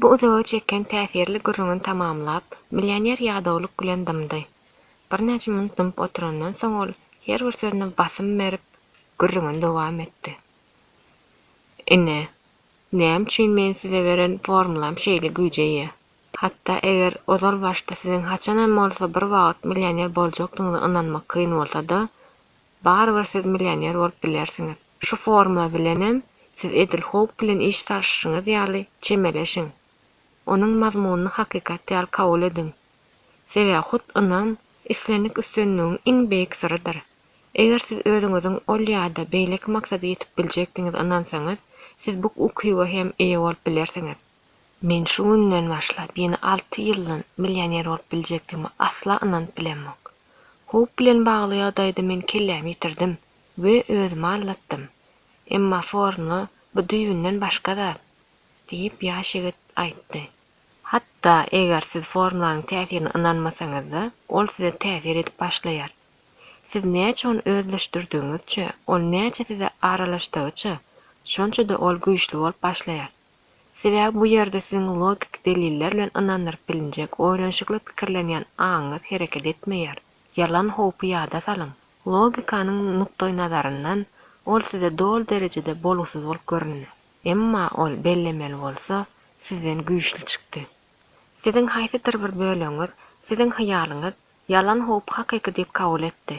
Bu uzaga çeken täsirli gürrüňini tamamlap, millioner ýadawlyk bilen dymdy. Birnäçe minut dymyp oturandan soň ol her bir sözüne basym berip, gürrüňini dowam etdi. Ine, näme üçin men size beren formulam şeýle güýje eýe. Hatda eger ozal başda siziň haçanam bolsa bir wagt millioner boljakdygyňyza ynanmak kyn bolsa-da, barybir siz millioner bolup bilersiňiz. Şu formula bilenem siz edil howp bilen iş salşyşyňyz ýaly çemeleşiň. Onuň mazmunyny hakykat ýaly kabul ediň. Sebäbi hut ynam islendik üstünligiň iň beýik syrydyr. Eger siz özüňiziň ol ýa-da beýleki maksada ýetip biljekdigiňize ynansaňyz, siz bu ukyba hem eýe bolup bilersiňiz. Men şu günden başlap ýene alty ýyldan millioner bolup biljekdigime asla ynanyp bilemok. Howp bilen bagly ýagdaýda men kellämi ýitirdim we özümi aldatdym. Emma formula bu düýbünden başga zat, diýip, ýaş ýigit aýtdy. Hatda eger siz formulanyň täsirine ynanmasaňyz-da, ol size täsir edip başlaýar. Siz näçe ony özleşdirdigiňizçe, ol näçe size aralaşdygyça, şonça-da ol güýçli bolup başlaýar. Sebäbi bu ýerde siziň logiki deliller bilen ynandyryp bilinjek oýlanyşykly pikirlenýän aňyňyz hereket etmeýär. Ýalan howpy ýada salyň. Logikanyň nukdaýnazaryndan ol size doly derejede bolgusyz bolup göründi. Emma ol, bellemeli bolsa, sizden güýçli çykdy. Siziň haýsydyr bir bölegiňiz, siziň hyýalyňyz ýalan howpy hakyky diýip kabul etdi.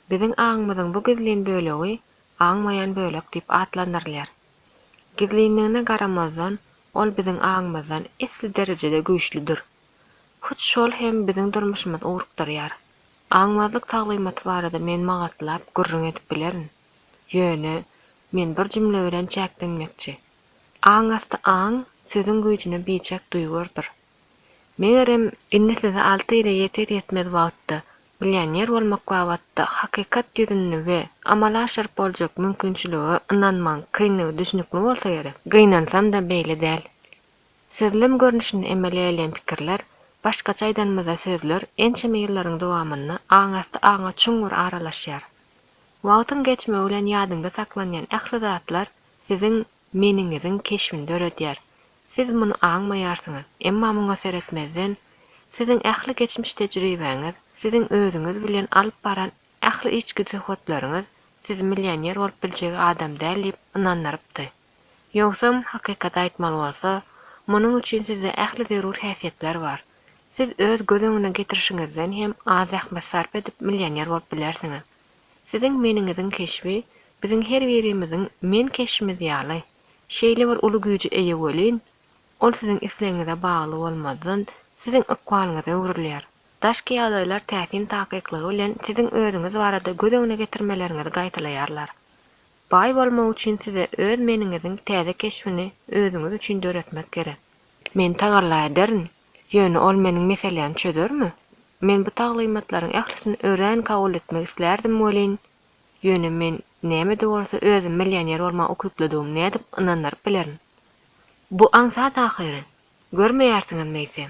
Biziň aňymyzyň bu gizlin bölegi aňmaýan bölek diýip atlandyrylýar. Gizlinligine garamazdan, ol biziň aňymyzdan esli derejede güýçlüdir. Hut şol hem biziň durmuşymyzy ugrukdyrýar. Aňmazlyk taglymaty barada men magatlap gürrüň edip bilerin. Ýöne, men bir jümle bilen çäklenmekçi. Aňasty aň sözüň güýjüne biçak duýgurdyr. Megerem, indi size alty ýyla ýeter-ýetmez wagtda millioner bolmak babatda hakykat ýüzünde we amala aşyryp boljak mümkinçilige ynanmagyň kynlygy düşnükli bolsa gerek. Gynansam-da, beýle däl. Sözlem görnüşinde emele gelýän pikirler, başgaça aýdanymyzda sözler ençeme ýyllaryň dowamynda aňasty aňa çuňňur aralaşýar. Wagtyň geçmegi bilen ýadyňda saklanýan ähli zatlar siziň Meniňiziň keşbini döredýär. Siz muny aňmaýarsyňyz, emma muňa seretmezden, siziň ähli geçmiş tejribäňiz, siziň özüňiz bilen alyp baran ähli içki söhbetleriňiz sizi millioner bolup biljek adam däl diýip ynandyrypdy. Ýogsam, hakykaty aýtmaly bolsa, munuň üçin sizde ähli zerur häsiýetler bar. Siz öz göz öňüne getirişiňizden hem az zähmet sarp edip millioner bolup bilersiňiz. Siziň meniňiziň keşbi biziň her birimiziň men keşbimiz ýaly, şeýle bir uly güýje eýe welin, ol siziň islegiňize bagly bolmazdan, siziň ykbalyňyza öwrülýär. Daşky ýagdaýlar täsin takyklygy bilen siziň özüňiz barada göz öňüne getirmeleriňizi gaýtalaýarlar. Baý bolmak üçin size öz meniňiziň täze keşbini özüňiz üçin döretmek gerek. Men tagalla ederin, ýöne ol meniň meselämi çözermi? Men bu taglymatlaryň ählisini örän kabul etmek islärdim welin, ýöne men näme-de bolsa özüm millioner bolmaga ukyplydygymy nädip ynandyryp bilerin? Bu aňsat ahyry! Görmeýärsiňizmi eýsem?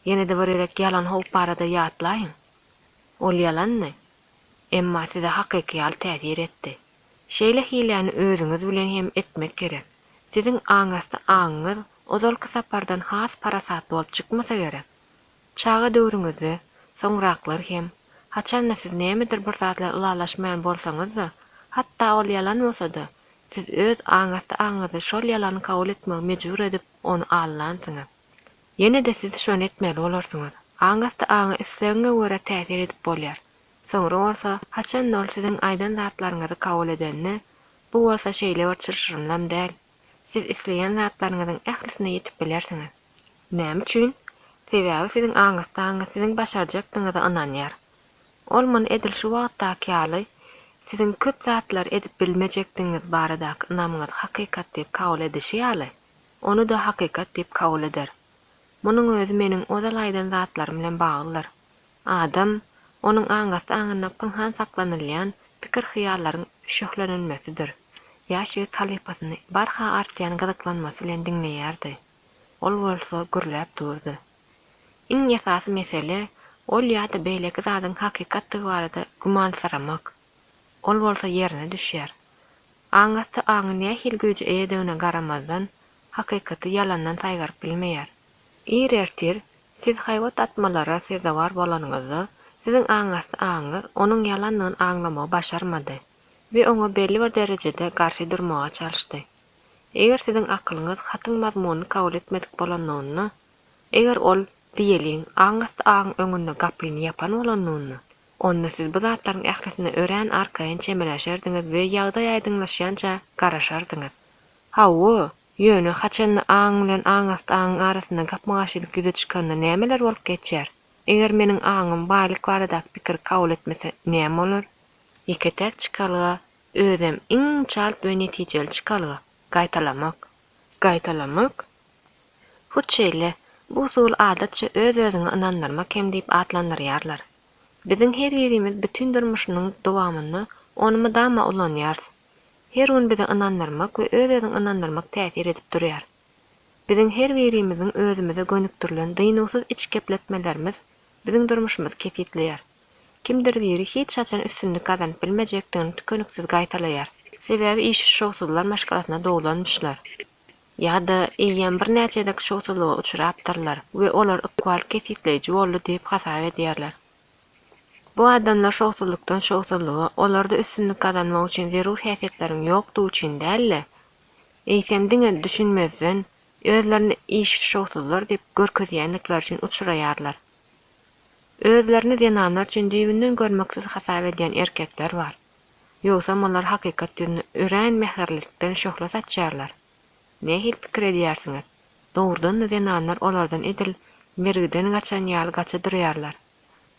Ýene-de bir gezek ýalan howp barada ýatlaýyň. Ol ýalandy, emma size hakyky ýaly täsir etdi. Şeýle hiläni özüňiz bilen hem etmek gerek. Siziň aňasty aňyňyz ozalky sapardan has parasatly bolup çykmasa gerek. Çaga döwrüňizde, soňraklar hem, haçan-da siz nämedir bir zatlar ylalaşmaýan bolsaňyz-da, hatda ol ýalan bolsa-da, siz öz aňasty aňyňyzy şol ýalany kabul etmegi mejbur edip, ony aldansyňyz. Ýene-de siz şony etmeli bolarsyňyz. Aňasty aňa islegiňe görä täsir edip bolýar. Soňra bolsa, haçan-da ol siziň aýdan zatlaryňyzy kabul edende, bu bolsa şeýle bir çylşyrymlam däl, siz isleýän zatlaryňyzyň ählisine ýetip bilersiňiz. Näme üçin? Sebäbi siziň aňasty aňyňyz siziň başarjakdygyňyza ynanýar. Ol muny edil şu wagtdaky ýaly, siziň köp zatlary edip bilmejekdigiňiz baradaky ynamyňyzy hakykat diýip kabul edişi ýaly, ony-da hakykat diýip kabul eder. Munuň özi meniň ozal aýdan zatlarym bilen baglydyr. Adam, onuň aňasty aňynda pynhan saklanylýan pikir-hyýallaryň şöhlenenmesidir. Ýaş ýigit halypasyny barha artýan gyzyklanmasy bilen diňleýärdi. Ol bolsa gürläp durdy. Iň esasy mesele, ol ýa-da beýleki zadyň hakykatdygy barada gümansyramak. Ol bolsa ýerine düşýär. Aňasty aňy nähili güýje eýedigine garamazdan, hakykaty ýalandan saýgaryp bilmeýär. Ir ertir siz haýbat atmalara sezewar bolanyňyzda, siziň aňasty aňyňyz onuň ýalandygyny aňlamagy başarmady we oňa belli bir derejede garşy durmaga çalyşdy. Eger siziň akylyňyz hatyň mazmunyny kabul etmedik bolanlygynda, eger ol, diýeliň, aňasty aňyň öňünde gapyny ýapan bolanlygynda, onda siz bu zatlaryň ählisine örän arkaýyn çemeleşerdiňiz we ýagdaý aýdyňlaşýança garaşardyňyz. Hawa, ýöne haçanda aň bilen aňasty aňyň arasynda gapma-garşylyk ýüze çykanda nämeler bolup geçýär? Eger meniň aňym baýlyk baradaky pikiri kabul etmese näme bolar? Ýeke-täk çykalga, özem iň çalt we netijeli çykalga, gaýtalamak. Gaýtalamak? Hut şeýle, bu usuly adatça öz-özüňi ynandyrmak hem diýip atlandyrýarlar. Biziň her birimiz bütin durmuşynyň dowamynda ony mydama ulanýarys. Her gün bizi ynandyrmak we öz-özüňi ynandyrmak täsir edip durýar. Biziň her birimiziň özümize gönükdirilen dynuwsyz iç gepletmelerimiz biziň durmuşymyzy kesgitleýär. Kimdir biri hiç haçan üstünlik gazanyp bilmejekdigini tükeniksiz gaýtalaýar. Sebäbi işi şowsuzlar maşgalasynda doglanmyşlar. Ýa-da eýýäm birnäçe gezek şowsuzlyga uçrapdyrlar we olar ykbal kesgitleýji boldy diýip hasap edýärler. Bu adamlar şowsuzlykdan şowsuzlyga, olarda üstünlik gazanmak üçin zerur häsiýetleriň ýokdugy üçin däl-de, eýsem diňe düşünmezden, özlerini işi şowsuzlar diýip görkezýändikleri üçin uçraýarlar. Özlerini zenanlar üçin düýbünden görmeksiz hasap edýän erkekler bar. Ýogsam olar hakykat ýüzüne örän mähirlilikden şöhle saçýarlar. Nähili pikir edýärsiňiz? Dogrudan-da zenanlar olardan edil mergiden gaçan ýaly gaça durýarlar.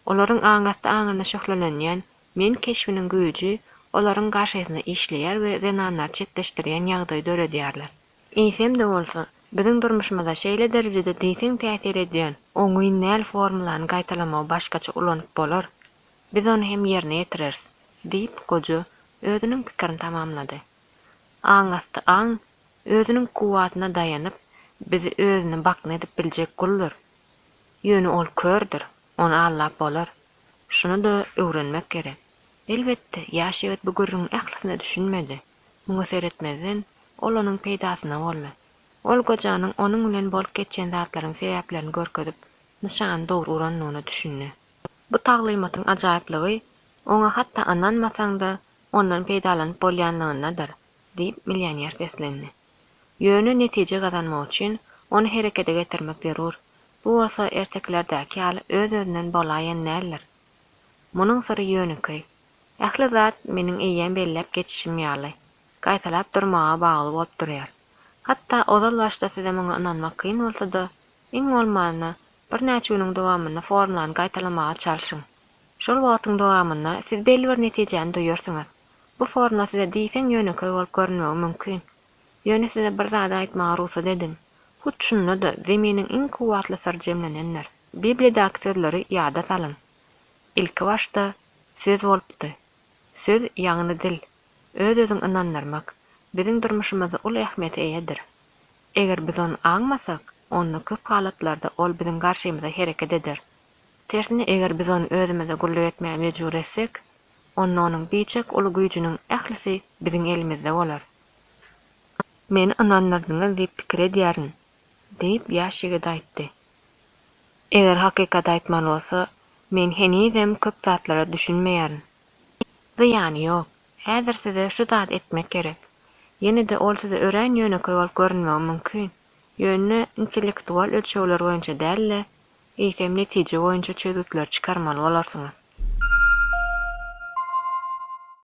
Olaryň aňasty aňynda şöhlelenýän men keşbiniň güýji olaryň garşysyna işleýär we zenanlary çetleşdirýän ýagdaýy döredýärler. Eýsem-de bolsa, biziň durmuşymyza şeýle derejede diýseň täsir edýän oňyn däl formulany gaýtalamagy başgaça ulanyp bolar. Biz ony hem ýerine ýetireris, diýip, goja özüniň pikirini tamamlady. Aňasty aň özüniň kuwwatyna daýanyp, bizi özüne bakna edip biljek guldur. Ýöne ol kördür, ony aldap bolar. Şuny-da öwrenmek gerek. Elbetde, ýaş ýigit bu gürrüňiň ählisine düşünmedi. Muňa seretmezden, ol onuň peýdasyna boldy. Ol gojanyň onuň bilen bolup geçýän zatlaryň sebäplerini görkezip, nyşany dogry urandygyna düşündi. Bu taglymatyň ajaýyplygy, oňa hatda ynanmasaň-da, ondan peýdalanyp bolýanlygyndadyr, diýip, millioner seslendi. Ýöne netije gazanmak üçin, ony herekete getirmek zerur. Bu bolsa ertekilerdäki ýaly öz-özünden bolaýan däldir. Munuň syry ýönekeý. Ähli zat, meniň eýýäm belläp geçişim ýaly, gaýtalap durmaga bagly bolup durýar. Hatda ozal başda size muňa ynanmak kyn bolsa-da, iň bolmanda, birnäçe günüň dowamynda formulany gaýtalamaga çalşyň. Şol wagtyň dowamynda siz belli bir netijäni duýarsyňyz. Bu formula size diýseň ýönekeý bolup görünmegi mümkin. Ýöne size bir zady aýtmaga rugsat ediň. Hut şunda-da Zeminiň iň kuwwatly syry jemlenendir. Bibliýadaky sözleri ýada salyň. Ilkibaşda Söz bolupdy. Söz, ýagny dil, öz-özüňi ynandyrmak, biziň durmuşymyzda uly ähmiýete eýedir. Eger biz ony aňmasak, onda köp halatlarda ol biziň garşymyza hereket eder. Tersine, eger biz ony özümize gulluk etmäge mejbur etsek, onda onuň biçak uly güýjüniň ählisi biziň elimizde bolar. Meni ynandyrdyňyz diýip pikir edýärin, diýip, ýaş ýigit aýtdy. Eger hakykaty aýtmaly bolsa, men henizem köp zatlara düşünmeýärin. Zyýany ýok. Häzir size şu zady etmek gerek. Ýene-de ol size örän ýönekeý bolup görünmegi mümkin, ýöne intellektual ölçegler boýunça däl-de, eýsem netije boýunça çözgütleri çykarmaly bolarsyňyz.